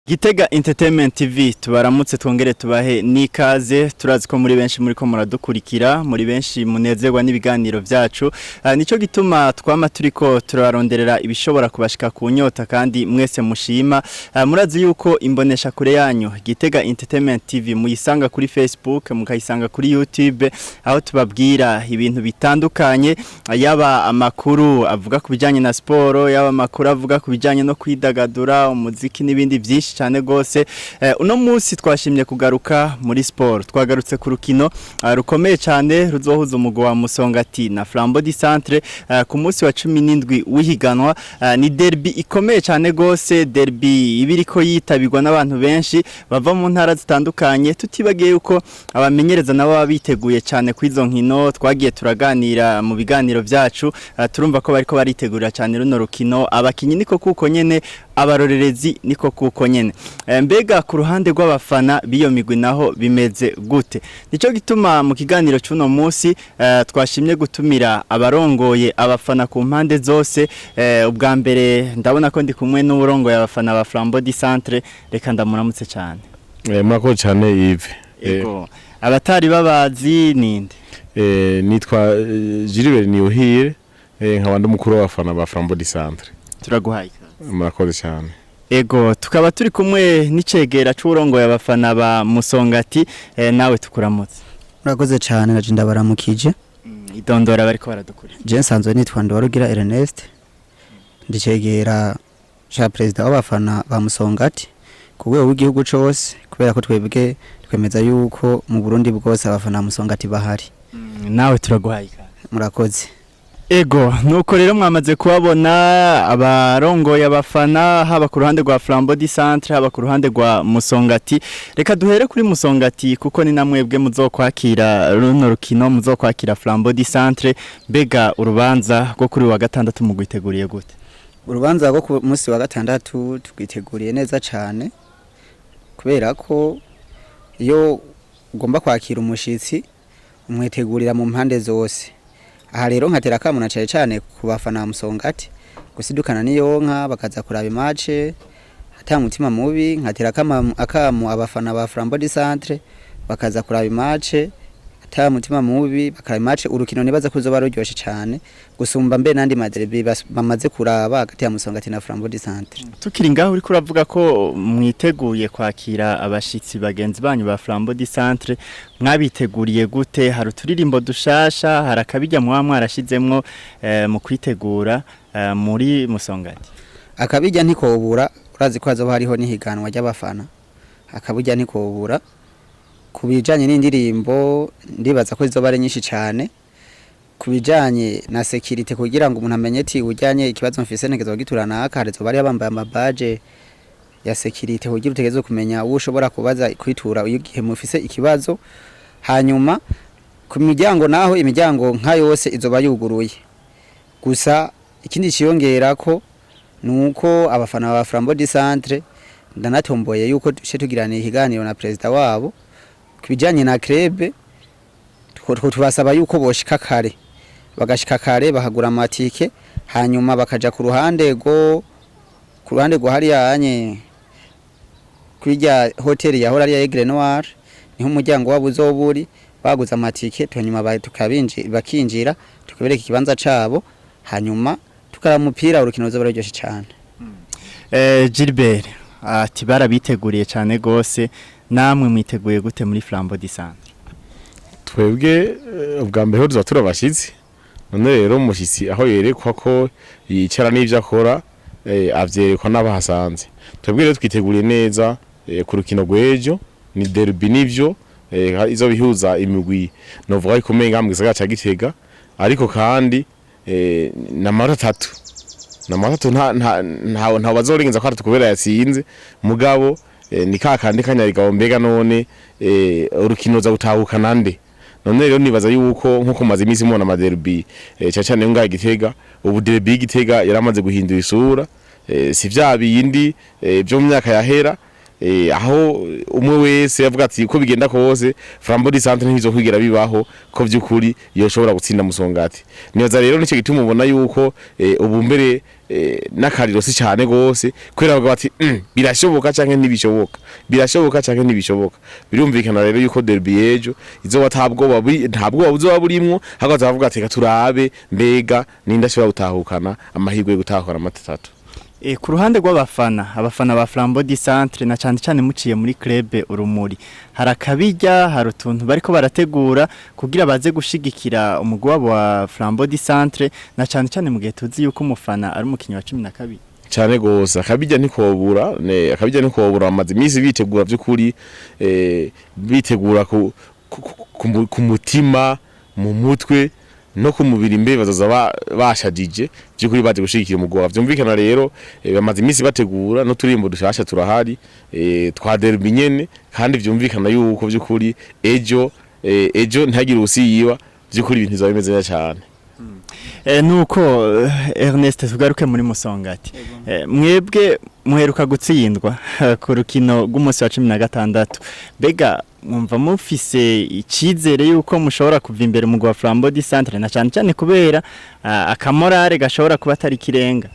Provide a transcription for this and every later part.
Gitega Entertainment TV, tubaramutse twongere tubahe n'ikaze. Turazi ko muri benshi muri ko muradukurikira, muri benshi munezerwa n'ibiganiro byacu. Nico gituma twama turiko turaronderera ibishobora kubashika ku nyota kandi mwese mushima. Murazi yuko imbonesha kure yanyu Gitega Entertainment TV muyisanga kuri Facebook, mukayisanga kuri YouTube, aho tubabwira ibintu bitandukanye, yaba amakuru avuga ku bijanye na siporo, yaba amakuru avuga ku bijanye no kwidagadura, umuziki n'ibindi byinshi cyane gose. Uno munsi twashimye kugaruka muri sport. Twagarutse ku rukino rukomeye cyane ruzohuza umugwi wa Musongati na Flambeau du Centre ku munsi wa 17 w'ihiganwa. Ni derby ikomeye cyane gose, derby ibiriko yitabirwa n'abantu benshi bava mu ntara zitandukanye, tutibagiye yuko abamenyereza nabo baba biteguye cyane kuri izo nkino. Twagiye turaganira mu biganiro byacu, turumva ko bariko baritegurira cyane runo rukino. Abakinyi niko kuko nyene, abarorerezi niko kuko nyene. Mbega ku ruhande rw'abafana b'iyo migwi naho bimeze gute? Nico gituma mu kiganiro c'uno munsi twashimye gutumira abarongoye abafana ku mpande zose. Ubwa mbere ndabona ko ndi kumwe n'uwurongoye abafana ba Flambeau du Centre. Reka ndamuramutse cyane. Murakoze cyane, Yves. Ego, abatari babazi, ninde? Nitwa Gilbert Niyuhire, nkaba ndi umukuru w'abafana ba Flambeau du Centre. Turaguhaye ikaze. Murakoze cyane. Ego, tukaba turi kumwe n'icegera c'uwurongoye abafana ba Musongati. Nawe tukuramutse. Murakoze cyane, naje ndabaramukije. Idondora bariko baradukurira. Je nsanzwe nitwa Ndwarugira Ernest, ndicegera ca perezida w'abafana ba Musongati ku rwego rw'igihugu cose, kubera ko twebwe twemeza yuko mu Burundi bwose abafana ba Musongati bahari. Nawe turaguhaye ikaze. Murakoze. Ego, nuko rero mwamaze kubabona abarongoye abafana, haba ku ruhande rwa Flambeau du Centre, haba ku ruhande rwa Musongati. Reka duhere kuri Musongati kuko ni namwebwe muzokwakira runo rukino, muzokwakira Flambeau du Centre. Mbega urubanza rwo kuri wa gatandatu mugwiteguriye gute? Urubanza rwo ku munsi wa gatandatu twiteguriye neza cyane, kubera ko iyo ugomba kwakira umushitsi umwitegurira mu mpande zose. Aha rero nkatera akamo na cyane cyane ku bafana ba Musongati gusidukana n'iyo nka bakaza kuraba i match ata mutima mubi. Nkatera akamo abafana ba Flambeau du Centre bakaza kuraba i match ata mutima mubi, bakaraba i match. Urukino nibaza kuzoba ruryoshe cyane gusumba mbe n'andi ma derby bamaze kuraba hagati ya Musongati na Flambeau du Centre. Tukiri ngaho, uriko uravuga ko mwiteguye kwakira abashitsi bagenzi banyu ba Flambeau du Centre, mwabiteguriye gute? Hari uturirimbo dushasha, hari akabijya muba mwarashizemwo mu kwitegura muri Musongati? Akabijya ntikobura. Urazi ko hazoba hariho n'ihiganwa ry'abafana, akabijya ntikobura. Ku bijanye n'indirimbo, ndibaza ko zizoba ari nyinshi cyane. Ku bijanye na sécurité, kugira ngo umuntu amenye ati ujyanye ikibazo mfise ntegezo gitura naka, hari zoba bari bambaye ama badge ya sécurité kugira utegeze kumenya uwo ushobora kubaza, kwitura iyo gihe mufise ikibazo. Hanyuma ku miryango naho, imiryango nka yose izoba yuguruye. Gusa ikindi ciyongera ko nuko abafana ba Flambeau du Centre, ndanatomboye yuko duce tugirana ikiganiro na perezida wabo ku bijanye na club, tubasaba yuko boshika kare, bagashika kare bakagura amatike, hanyuma bakaja ku ruhande rwo hariya anye kwirya hoteli yahora ari ya Aigle Noir, niho umuryango wabo uzoba uri. Baguze amatike, hanyuma bakinjira, tukabereka ikibanza cabo, hanyuma tukaraba umupira. Urukino ruzoba ruryoshe cane. Gilbert ati barabiteguriye cyane gose. Namwe mwiteguye gute muri Flambeau du Centre? Twebwe ubwa mbere ho tuza turi abashyitsi. None rero umushyitsi aho yerekwa ko yicara n'ibyo akora, avyerekwa n'abahasanze. Twebwe rero twiteguriye neza ku rukino rw'ejo. Ni derby nivyo, izo bihuza imigwi novuga ikomeye ngaha mu gisagara ca Gitega, ariko kandi n'amanota 3, n'amanota 3, nta bazorengenza ko atatu kubera yatsinze. Mugabo ni kakandi kanyarigabo, mbega none urukino za gutahukana nde? None rero nibaza yuko nkuko maze iminsi mubona ama derby, cyane cyane ngaha Gitega, ubu derby y'Igitega yaramaze guhindura isura, si vya bindi byo mu myaka yahera. Aho umwe wese yavuga ati uko bigenda kose Flambeau du Centre ntibizokwigira bibaho ko vy'ukuri yoshobora gutsinda Musongati. Nibaza rero nico gituma ubona yuko ubu mbere n'akariro si cyane gose, kubera bavuga bati birashoboka canke ntibishoboka, birashoboka canke ntibishoboka. Birumvikana rero yuko derby ejo izoba nta bwoba buzoba burimwo, ahubwo bavuga ati reka turabe mbega ninde ashobora gutahukana amahirwe yo gutahukana amanota atatu. Ku ruhande rw'abafana, abafana ba Flambeau du Centre, na cyane cyane muciye muri club Urumuri, hari akabirya, hari utuntu bariko barategura kugira baze gushigikira umugwi wabo wa Flambeau du Centre, na cyane cyane mu gihe tuzi yuko umufana ari umukinyi wa 12? Cyane gose, akabijya ntikobura, akabijya ntikobura. Bamaze iminsi bitegura by'ukuri, bitegura ku mutima, mu mutwe no ku mubiri, mbe bazoza bashajije by'ukuri baje gushigikira umugwi wabo. Vyumvikana rero, bamaze iminsi bategura n'uturimbo dushasha turahari, twa derby nyene, kandi vyumvikana yuko by'ukuri ejo ntihagire usiyiba, by'ukuri ibintu bizaba bimeze neza cyane. Nuko Ernest, tugaruke muri Musongati. Mwebwe muheruka gutsindwa ku rukino rw'umunsi wa 16. Mbega mwumva mufise icizere yuko mushobora kuva imbere mu wa Flambeau du Centre, na cyane cyane kubera akamorale gashobora kuba atari kirenga?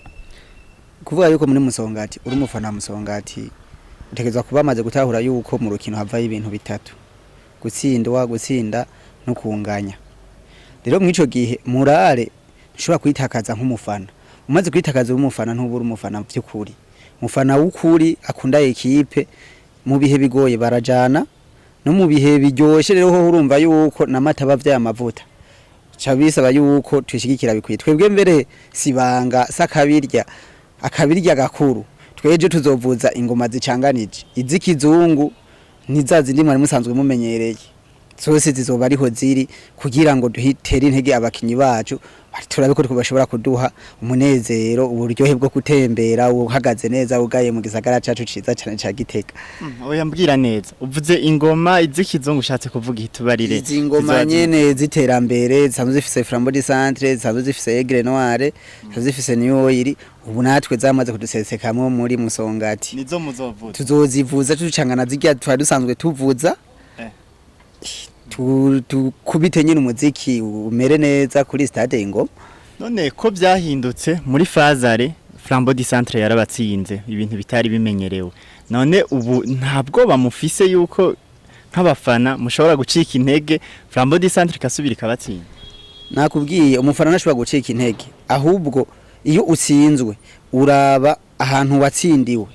Kuvuga yuko muri Musongati, uri umufana wa Musongati, utegerezwa kuba amaze gutahura yuko mu rukino havayo ibintu bitatu: gutsindwa, gutsinda no kunganya. Rero mw'ico gihe morale ntushobora kuyitakaza nk'umufana. Umaze kuyitakaza uri umufana, ntubura umufana vy'ukuri. Umufana w'ukuri akunda ekipe, mu bihe bigoye barajana, no mu bihe biryoshe. Rero ho urumva yuko n'amata aba avyaye amavuta, ca bisaba yuko twishigikira bikwiye. Twebwe mbere sibanga sakabirya, akabirya gakuru, tweje tuzovuza ingoma zicanganije, iz'ikizungu niza zindi mwari musanzwe mumenyereye, zose zizoba ariho ziri, kugira ngo duhitere intege abakinyi bacu, turabe ko bashobora kuduha umunezero, uburyohe bwo gutembera uhagaze neza ugaye mu gisagara cacu ciza cane ca Gitega. Oya, mbwira neza, uvuze ingoma iz'ikizungu, ushatse kuvuga itubarire. Izi ngoma nyene z'iterambere zisanzwe zifise Flambeau du Centre, zisanzwe zifise Aigle Noire, zisanzwe zifise New Oil, ubu natwe zamaze kudusesekamwo muri Musongati. Nizo muzovuza? Tuzozivuza tucangana zirya twari dusanzwe tuvuza. Tukubite nyine umuziki umere neza kuri stade Ingoma. None ko byahindutse, muri phase aller Flambeau du Centre yarabatsinze, ibintu bitari bimenyerewe, none ubu ntabwo bamufise yuko nk'abafana mushobora gucika intege, Flambeau du Centre ikasubira ikabatsinda? Nakubwiye, umufana ntashobora gucika intege, ahubwo iyo utsinzwe uraba ahantu watsindiwe,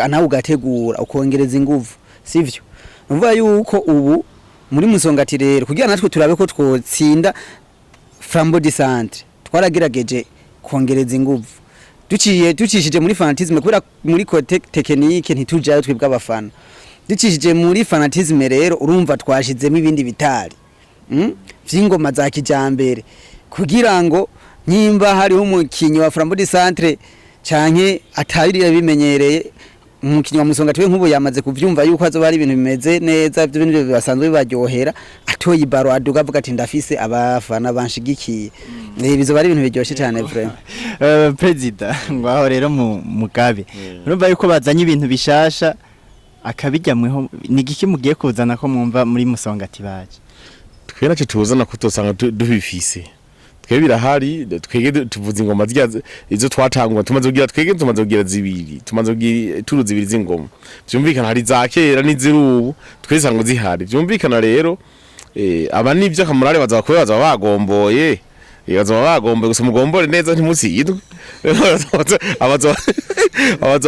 nawe ugategura, ukongereza inguvu, sivyo? Nuvuga yuko ubu muri Musongati rero, kugira natwe turabe ko twotsinda Flambeau du Centre, twaragerageje kongereza inguvu duciye ducishije muri fanatisme, kubera muri côté technique ntitujayo twebwe abafana. Ducishije muri fanatisme rero, urumva twashizemo ibindi bitari vy'ingoma za kijambere, kugira ngo nyimba hariho umukinyi wa Flambeau du Centre canke atari bimenyereye, umukinyi wa Musongati we nk'ubu yamaze kuvyumva yuko azoba ari ibintu bimeze neza, ivyo bintu basanzwe bibaryohera. Atoye ibaro, aduga, avuga ati ndafise abafana banshigikiye. Bizoba ari ibintu biryoshe cyane vraiment. Perezida, ngaho rero mu Mugabe, urumva yuko bazanye ibintu bishasha, akabijya mweho ni igiki mugiye kuzana ko mwumva muri Musongati baje? Twe nacyo tuzana ko tosanga dubifise twebwe birahari. Twege tuvuza ingoma zirya izo twatangwa, tumaze kugira, twege tumaze kugira zibiri, tumaze kugira turu zibiri z'ingoma. Vyumvikana hari za kera n'iziri ubu, twese ngo zihari. Vyumvikana rero, aba nivyo akamurare baza kuba bazaba bagomboye, bazaba bagomboye gusa mugombore neza ntimutsindwe. Abaza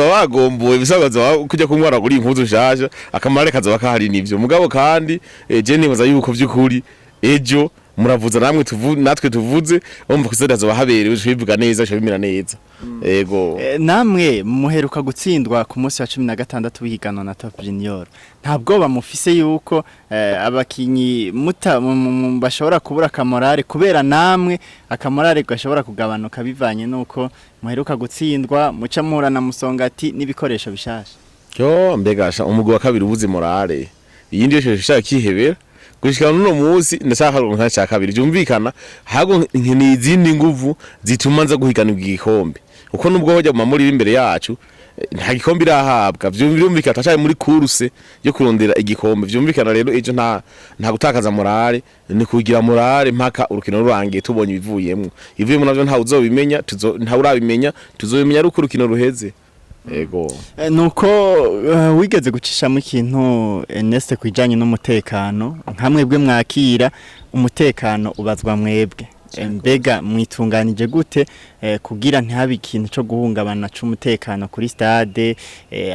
bagomboye bisaba bazaba kujya kunywa kuri impuzu nshasha, akamurare kazoba kahari nivyo. Mugabo kandi je nibaza yuko vy'ukuri ejo muravuza namwe natwe tuvuze, urumva ko hazoba haberewe, twivuga neza, bimera neza, yego. Namwe muheruka gutsindwa ku munsi wa 16 w'ihiganwa na Top Junior, ntabwo bamufise yuko abakinyi muta bashobora kubura akamorale, kubera namwe akamorale gashobora kugabanuka bivanye nuko muheruka gutsindwa, muca muhura na Musongati n'ibikoresho bishasha? Yo mbega sha, umugwi wa kabiri ubuze morale, iyindi yose ishaka kihebera. Gushika n'uno munsi ndashaka kuronka cya kabiri. Byumvikana hago nkeneye izindi nguvu zituma nza guhiganirwa igikombe, kuko nubwo hojya mu muri imbere yacu nta gikombe irahabwa. Vyumvikana tacari muri course yo kurondera igikombe. Vyumvikana rero ejo nta gutakaza morale, ni kugira morale mpaka urukino rurangiye, tubonye ibivuyemwo. Ivuyemwo navyo nta uzobimenya, nta urabimenya, tuzobimenya ari uko urukino ruheze. Ego. Nuko wigeze gucishamo ikintu Ernest kwijanye n'umutekano, nka mwebwe mwakira umutekano ubazwa mwebwe. Mbega mwitunganije gute kugira ntihabe ikintu co guhungabana c'umutekano kuri stade,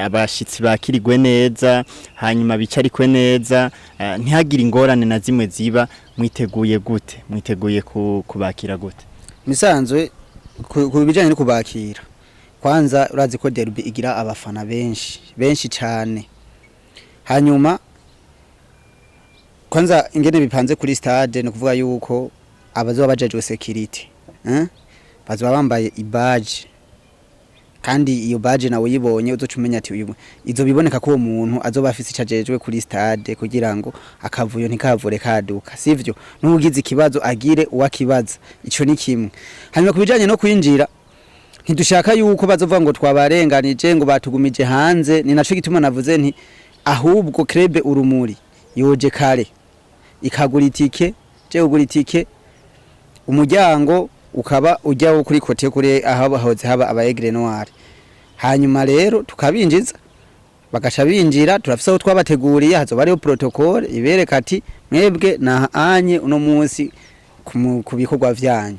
abashitsi bakirigwe neza, hanyuma bicarikwe neza, ntihagire ingorane na zimwe ziba? Mwiteguye gute? Mwiteguye kubakira gute? Misanzwe ku bijanye no kubakira, kwanza urazi ko derby igira abafana benshi benshi cyane. Hanyuma kwanza ingene bipanze kuri stade, ni kuvuga yuko abazoba bajejwe security bazoba bambaye ibaji, kandi iyo baje nawe uyibonye uzoca umenya ati uyu izo biboneka ko uwo muntu azoba afise ico ajejwe kuri stade, kugira ngo akavuyo ntikavure kaduka, sivyo? N'ugize ikibazo agire uwakibaza. Ico ni kimwe. Hanyuma ku bijanye no kwinjira, ntidushaka yuko bazovuga ngo twabarenganije, ngo batugumije hanze. Ni naco gituma navuze nti ahubwo Club Urumuri yoje kare ikagura itike, je kugura itike, umuryango ukaba ujya kuri côté kuri aho hahoze haba aba Aigle Noir. Hanyuma rero tukabinjiza, bagaca binjira. Turafise aho twabateguriye, hazoba hariho protocole ibereka ati mwebwe nahanye uno munsi ku bikorwa vyanyu.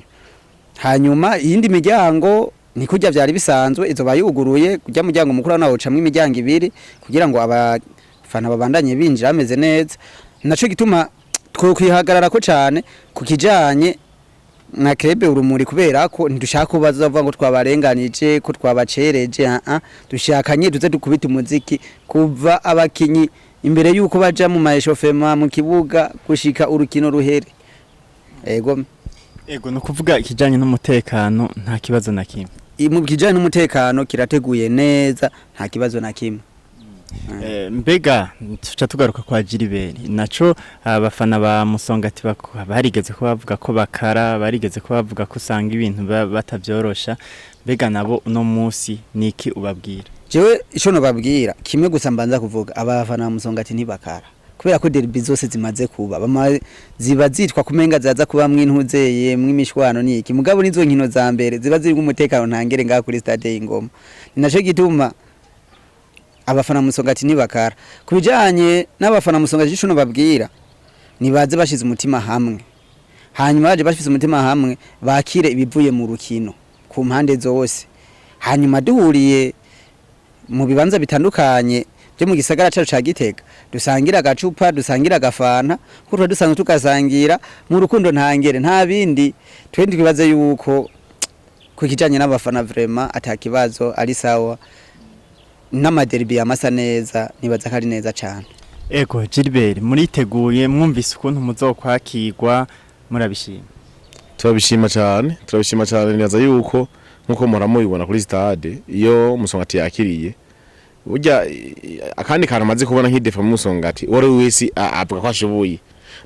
Hanyuma iyindi miryango ni kurya vyari bisanzwe, izoba yuguruye. Kurya muryango mukuru nawo ucamwo imiryango ibiri kugira ngo abafana babandanye binjira bameze neza. Naco gituma twokwihagarara ko cane ku kijanye na Club Urumuri, kubera ko ntidushaka ko bazavuga ngo twabarenganije, ko twabacereje. A dushakanye tuze dukubita umuziki kuva abakinyi imbere yuko baja mu ma échauffement mu kibuga gushika urukino ruhere. Ego. Ego, no kuvuga ikijanye n'umutekano nta kibazo na kimwe? Mu kijanye n'umutekano kirateguye neza, nta kibazo na kimwe. Mbega tuca tugaruka kwa Gilbert, naco abafana ba Musongati barigeze ko bavuga ko bakara, barigeze ko bavuga ko usanga ibintu batavyorosha. Mbega nabo uno munsi niki ubabwira? Jewe ico nobabwira kimwe gusa, mbanza kuvuga abafana ba Musongati ntibakara, kubera ko derby zose zimaze kuba ziba zitwa kumenga zaza kuba mwintuzeye mw'imishwano niki, mugabo nizo nkino za mbere ziba ziri umutekano ntangere ngaha kuri stade y'Ingoma. Ni naco gituma abafana Musongati ntibakara. Kubijanye n'abafana Musongati, ico nobabwira, nibaze bashize umutima hamwe. Hanyuma baje bafise umutima hamwe, bakire ibivuye mu rukino ku mpande zose. Hanyuma duhuriye mu bibanza bitandukanye byo mu gisagara cyacu ca Gitega, dusangira agacupa, dusangira agafanta, kuko tuba dusanzwe tugasangira mu rukundo ntangere, nta bindi. Twe twibaze yuko ku kijanye n'abafana vraiment atakibazo, ari sawa, n'amaderbi yamasa neza, nibaza ko ari neza cane. Ego Gilbert, muriteguye? Mwumvise ukuntu muzokwakirwa, murabishima? Turabishima cyane, turabishima cyane. Nibaza yuko nkuko muhora mubibona kuri stade iyo Musongati yakiriye, burya akandi kantu amaze kubona nk'i défaut mu Musongati, uwo ari we wese avuga ko ashoboye,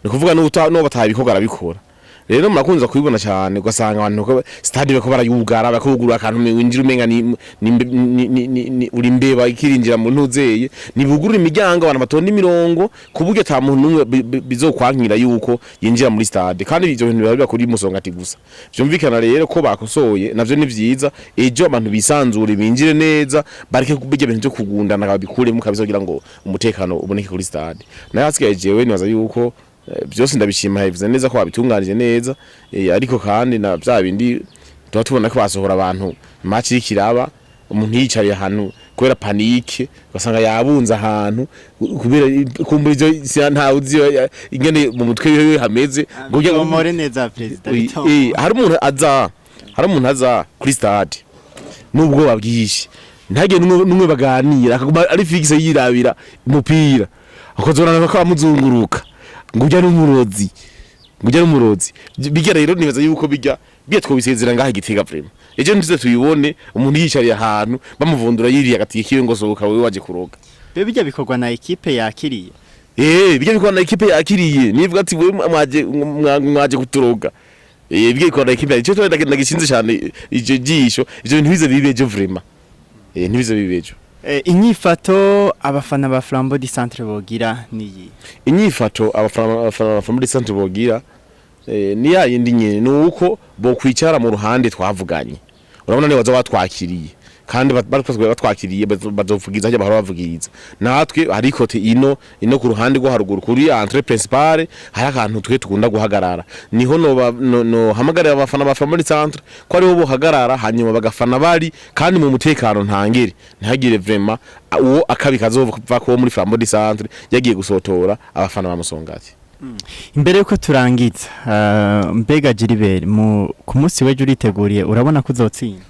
ni ukuvuga n'uwo batabikorwa arabikora. Rero murakunze kubibona cyane, ugasanga abantu ko stade bako barayugara, bakugurura akantu winjira umenga ni uri mbeba ikirinjira mu ntuzeye. Nibugurura imiryango, abantu batonda imirongo ku buryo ata muntu n'umwe bizokwankira yuko yinjira muri stade. Kandi ivyo bintu biba biba kuri Musongati gusa. Vyumvikana rero ko bakosoye, navyo ni vyiza. Ejo abantu bisanzure, binjire neza, bareke kubijya bintu byo kugundana, babikuremo kabisa kugira ngo umutekano uboneke kuri stade. Nayo hasigaye, jewe nibaza yuko byose ndabishima, bivuze neza ko babitunganije neza, ariko kandi na bya bindi tuba tubona ko basohora abantu match y'ikiraba, umuntu yicariye ahantu kubera panique, ugasanga yabunze ahantu kubera kumbura ivyo ntawe uzi ingene mu mutwe wiwe hameze ngo Bitomore neza, perezida. Hari umuntu aza kuri stade n'ubwoba bwinshi, ntagire n'umwe baganira, akaguma ari fixe yirabira umupira, akozorana ko amuzunguruka ngo ujya n'umurozi, ngo ujya n'umurozi. Bijya rero nibaza yuko bijya twobisezera ngaha Gitega vraiment. Ejo ntize tuyibone umuntu yicariye ahantu bamuvundura yiriye agatiye kiwe ngo sohoka wewe waje kuroga. Be bijya bikorwa na équipe yakiriye? Bijya bikorwa na ekipe yakiriye, nivuga ati wewe mwaje mwaje kuturoga. Bijya bikorwa na ekipe, ico ndagishinze cyane icyo jisho, ivyo bintu bize bibejo vraiment. Ntibize bibejo. Inyifato abafana ba Flambeau du Centre bogira niyi? Inyifato abafana ba muri centre bogira ni ya yindi nyene, ni uko bokwicara mu ruhande twavuganye. Urabona ni baza batwakiriye kandi batwakiriye bazovugiza hajya bahora bavugiriza. Natwe hari côté ino ku ruhande rwo haruguru kuri entrée principale, hari akantu twe tukunda guhagarara, niho no no, no hamagarira abafana ba muri centre ko ariho bohagarara, hanyuma bagafana bari kandi mu mutekano ntangere, ntihagire vraiment uwo akabi kazova ko muri Flambeau du Centre yagiye gusotora abafana ba Musongati. Imbere yuko turangiza, mbega Gilbert, mu ku munsi w'ejo uriteguriye? Urabona ko uzotsinda?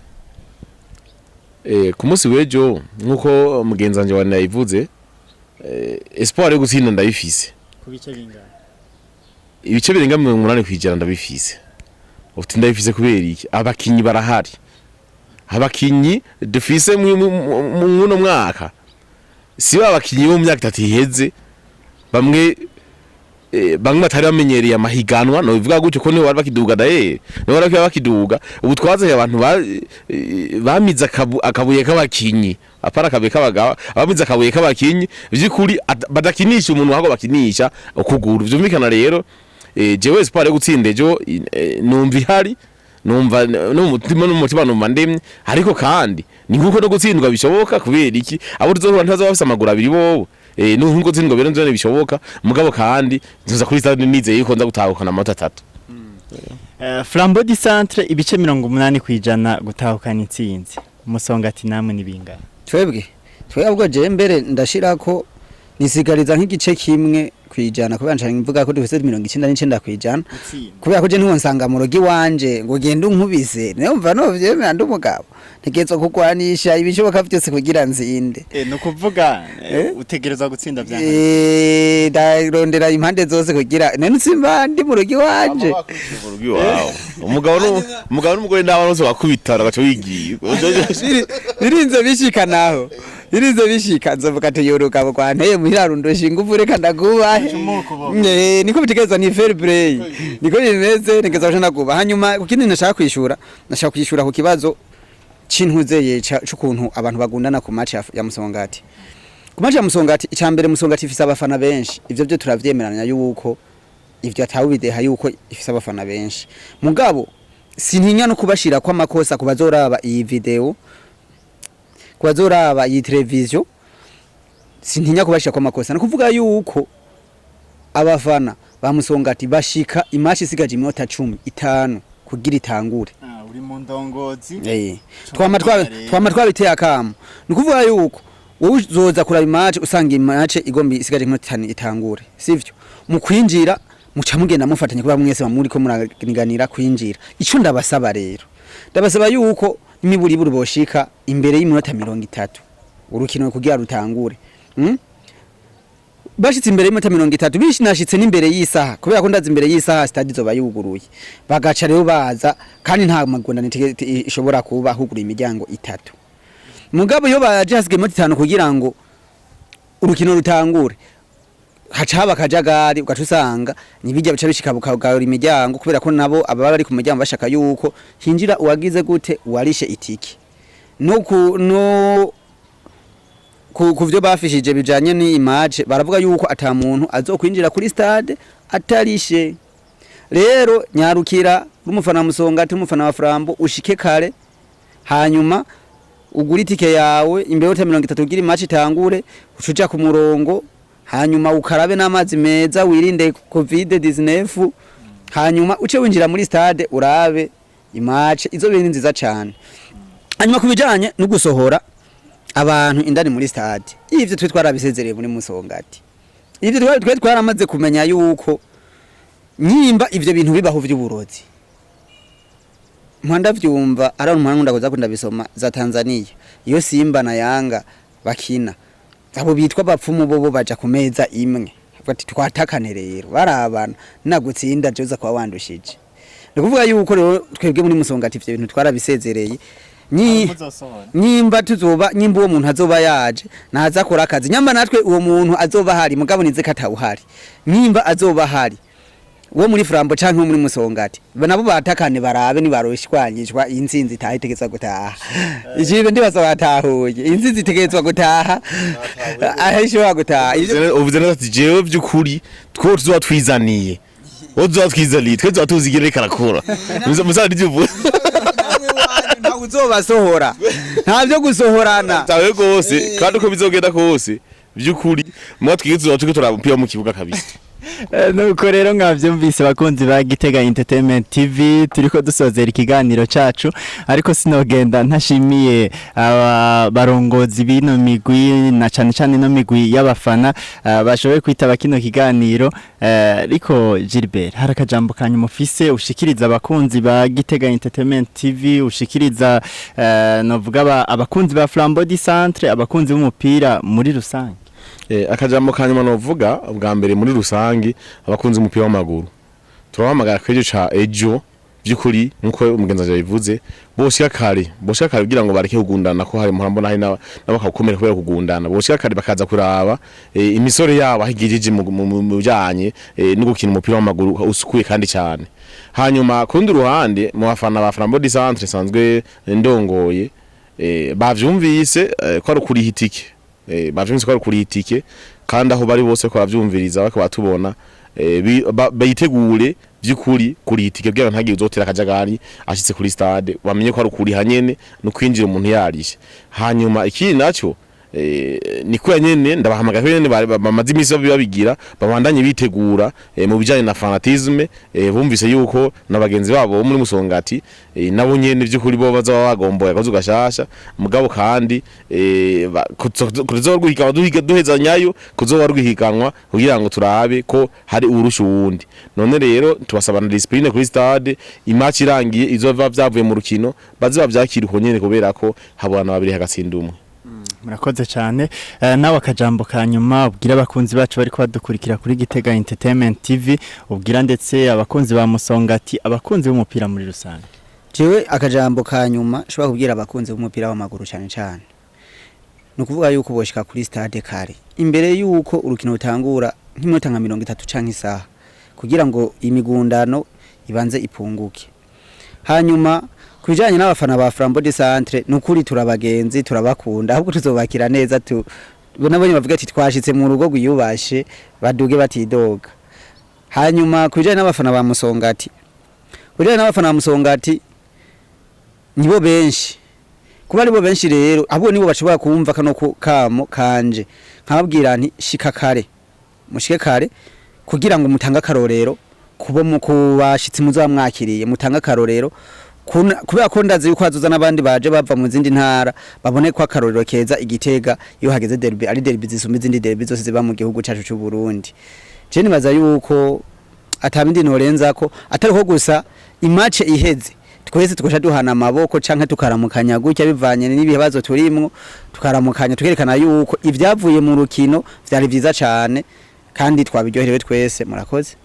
Ku munsi w'ejo, nkuko mugenzi wanje wa nayivuze, espoir yo gutsinda ndayifise. Ku bice bingana? Ibice birenga 80% ndabifise. Uti ndabifise kubera iki? Abakinyi barahari, abakinyi dufise muno mwaka si ba bakinyi bo mu myaka 3 iheze, bamwe batari bamenyereye amahiganwa, no bivuga gutyo ko nibo bari bakiduga daye, nibo bari bakiduga. Ubu twazanye abantu bamize akabuye k'abakinyi, apara akabuye k'abagabo, abamize akabuye k'abakinyi vy'ukuri, badakinisha umuntu ahubwo bakinisha ukuguru. Vyumvikana rero, jewe espoir yo gutsinda ejo numva ihari, numva no mu mutima numva ndemye, ariko kandi ni nkuko no gutsindwa bishoboka. Kubera iki? Abo tuzohura ntibazoba bafise amaguru abiri bobo. Nkuko gutsindwa rero nzone bishoboka, mugabo kandi nzoza kuri stade nizeye yuko nza gutahukana amanota 3. Flambeau du Centre ibice 80% gutahukana intsinzi, Musongati namwe nibingana? Twebwe je mbere ndashirako nisigariza nk'igice 1%, kubera nshaka mvuga ko dufise 99%, kubera ko je ntiwonsanga mu rugo iwanje ngo gende unkubise, numva no vyemera. Ndi umugabo, ntegerezwa kugwanisha ibishoboka vyose kugira nzinde. No kuvuga utegerezwa gutsinda vyanka. Ndarondera impande zose kugira none simba ndi mu rugo iwanje. Umugabo n'umugore n'abana bose bakubitana gaca wigiye. Birinze bishika naho, birinze bishika nzovuga ati yorugabo rwanteye muhira rundosha ingufu, reka ndagubahe. Niko bitegerezwa, ni fair play, niko bimeze, ntegerezwa guca ndagubaha. Hanyuma ku kindi nashaka kwishura ku kibazo c'intuzeye c'ukuntu abantu bagundana ku match ya Musongati. Ku match ya Musongati, icambere, Musongati ifise abafana benshi, ivyo byo turavyemeranya yuko ivyo atawubideha yuko ifise abafana benshi. Mugabo sintinya no kubashira kwa makosa kubazoraba iyi video, kubazoraba iyi televiziyo, sintinya kubashira kwa makosa. Ni kuvuga yuko abafana ba Musongati bashika i match isigaje iminota 15 kugira itangure. Ah, uri mu ndongozi. Twama twabiteye akamo. Ni kuvuga yuko wowe uzoza kuraba i match usanga i match igomba isigaje iminota 5 itangure, sivyo? Mu kwinjira muca mugenda mufatanye, kuba mwese muri ko muraniganira kwinjira. Ico ndabasaba rero, ndabasaba yuko imiburiburi boshika imbere y'iminota 30 urukino kugira rutangure. Bashitse imbere y'iminota 30, bishinashitse n'imbere y'isaha, kubera ko ndazi imbere y'isaha stade izoba yuguruye, bagaca rero baza, kandi nta magondane ishobora kuba huguruye imiryango itatu. Mugabo iyo baje hasigaye iminota 5 kugira ngo urukino rutangure, haca haba akajagari, ugaca usanga nibijya bica bishika bukagara imiryango, kubera ko nabo ababa bari ku muryango bashaka yuko hinjira uwagize gute, uwarishe itike. No ku vyo bafishije bijanye n'image, baravuga yuko ata muntu azokwinjira kuri stade atarishe. Rero nyarukira uri umufana wa Musongati, umufana wa Flambeau, ushike kare, hanyuma ugura itike yawe imbere y'uta 30 kugira i match itangure, ucuja ku murongo, hanyuma ukarabe n'amazi meza, wirinde COVID 19, hanyuma uce winjira muri stade urabe i match izo bintu nziza cyane. Hanyuma kubijanye no gusohora abantu indani muri stade, ivyo twe twarabisezereye muri Musongati. Ivyo twe twaramaze kumenya yuko nyimba ivyo bintu bibaho vy'uburozi, mpanda vyumva ari umuhanga ndakoza ko ndabisoma za Tanzania, iyo Simba na Yanga bakina, abo bitwa bapfumu bobo baja ku meza imwe, bavuga ati twatakane rero, barabana, nagutsinda joza kwa wandushije. Ni kuvuga yuko rero twebwe muri Musongati ivyo bintu twarabisezereye. Nyimba tuzoba, nyimba uwo muntu azoba yaje, naza akora akazi. Nyamba natwe uwo muntu azoba ahari, mugabo nize ko atawuhari. Nyimba azoba ahari uwo muri Flambeau canke uwo muri Musongati, nabo batakane, barabe nibarushwanyishwa, intsinzi itaha, itegetswa gutaha. Ijibe ndibaza batahuye, intsinzi itegerezwa gutaha aho ishobora gutaha. Uvuze neza ati jewe by'ukuri two tuzoba twizaniye, wo tuzoba twizaniye, twe tuzoba tuzi igere karakora musa nivyo uvuze. Ntawe uzobasohora, nta byo gusohorana. Tawe gose, kandi uko bizogenda kose, by'ukuri mwa twige tuzoba turiko turaba umupira wo mu kibuga kabisa. Nuko rero mwavyumvise, bakunzi ba Gitega Entertainment TV, turiko dusozera ikiganiro cacu, ariko sinogenda ntashimiye aba barongozi bino migwi, na cane cane ino migwi y'abafana, bashoboye kwitaba kino kiganiro. Ariko Gilbert, hari akajambo kanyuma ufise ushikiriza abakunzi ba Gitega Entertainment TV, ushikiriza novuga abakunzi ba Flambeau du Centre, abakunzi b'umupira muri rusange? Akajambo kanyuma novuga bwa mbere, muri rusangi abakunzi umupira w'amaguru turabahamagara kwejo ca ejo. By'ukuri nkuko umugenzi wanje yabivuze, boshika kare, boshika kare kugira ngo bareke kugundana, ko hari murambo nahi n'abakagukomera kubera kugundana. Boshika kare bakaza kuraba imisore yabo aho igejeje mu bijanye no gukina umupira w'amaguru usukuye kandi cyane. Hanyuma ku rundi ruhande, mu bafana ba Flambeau du Centre sanzwe ndongoye, bavyumvise ko ari ukuriha itike, bavyumvise ko ari ukuriha itike, kandi aho bari bose ko bavyumviriza bako batubona, bitegure by'ukuri kuriha itike kugira ngo ntagire uzotera akajagari ashitse kuri stade. Bamenye ko ari ukuriha nyene no kwinjira umuntu yarishe. Hanyuma ikindi naco, ni kuya nyene ndabahamagara ko nyene bamaze imisi babigira, babandanye bitegura mu bijanye na fanatisme. Bumvise yuko na bagenzi babo bo muri Musongati, nabo nyene by'ukuri bo bazoba bagomboye akazu gashasha, mugabo kandi kuzoba rwihiganwa, duhiga duhezanyayo, kuzoba rwihiganwa kugira ngo turabe ko hari urusha uwundi. None rero tubasaba na discipline kuri stade. Imatch irangiye, izova vyavuye mu rukino baze bavyakira uko nyene, kubera ko habona babiri hagatsinda umwe. Murakoze cyane. Nawe akajambo ka nyuma ubwira abakunzi bacu bari badukurikira kuri Gitega Entertainment TV, ubwira ndetse abakunzi ba Musongati, abakunzi b'umupira muri rusange? Jewe akajambo ka nyuma nshobora kubwira abakunzi b'umupira w'amaguru cyane cyane, ni ukuvuga yuko boshika kuri stade kare imbere yuko urukino rutangura, nk'iminota nka 30 canke isaha, kugira ngo imigundano ibanze ipunguke. Hanyuma ku bijanye n'abafana ba Flambeau du Centre, ni ukuri turabagenzi, turabakunda, ahubwo tuzobakira neza tu nabonye bavuga ati twashitse mu rugo rwiyubashe, baduge batidoga. Hanyuma ku bijanye n'abafana ba Musongati, ku bijanye n'abafana ba Musongati, nibo benshi. Kuba aribo benshi rero, ahubwo nibo bashobora kumva kano kamo kanje, nkababwira nti shika kare, mushike kare kugira ngo mutange akarorero kubo mu kubashitsi muzaba mwakiriye, mutange akarorero kubera ko ndazi yuko hazoza n'abandi baje bava mu zindi ntara, babone ko akarorero keza Igitega iyo hageze derby ari derby zisumba izindi derby zose ziba mu gihugu cacu c'u Burundi. Je nibaza yuko atabindi norenza ko atari ko gusa imatch iheze twese tukosha duhana amaboko canke tukaramukanya gutya, bivanye n'ibibazo turimwo, tukaramukanya tukerekana yuko ivyavuye mu rukino vyari vyiza cane kandi twabiryoherewe twese. Murakoze.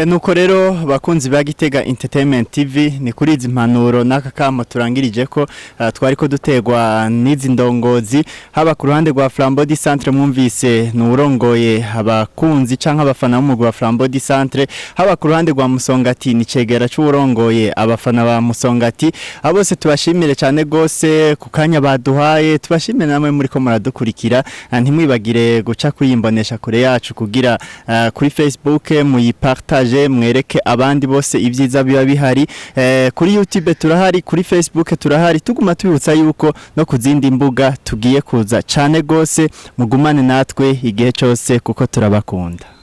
Nuko rero bakunzi ba Gitega Entertainment TV, ni kuri izi mpanuro n'aka kamo turangirije ko twari ko dutegwa n'izi ndongozi, haba ku ruhande rwa Flambeau du Centre, mwumvise nurongoye abakunzi canke abafana b'umugwi wa Flambeau du Centre, haba ku ruhande rwa Musongati ni cegera c'urongoye abafana ba Musongati. Abo bose tubashimire cyane gose ku kanya baduhaye, tubashimire namwe muri ko muradukurikira. Ntimwibagire guca kuyimbonesha kure yacu kugira kuri Facebook muyipartage, mwereke abandi bose ibyiza biba bihari. Kuri YouTube turahari, kuri Facebook turahari, tuguma tubibutsa yuko no ku zindi mbuga tugiye kuza cane gose. Mugumane natwe igihe cyose kuko turabakunda.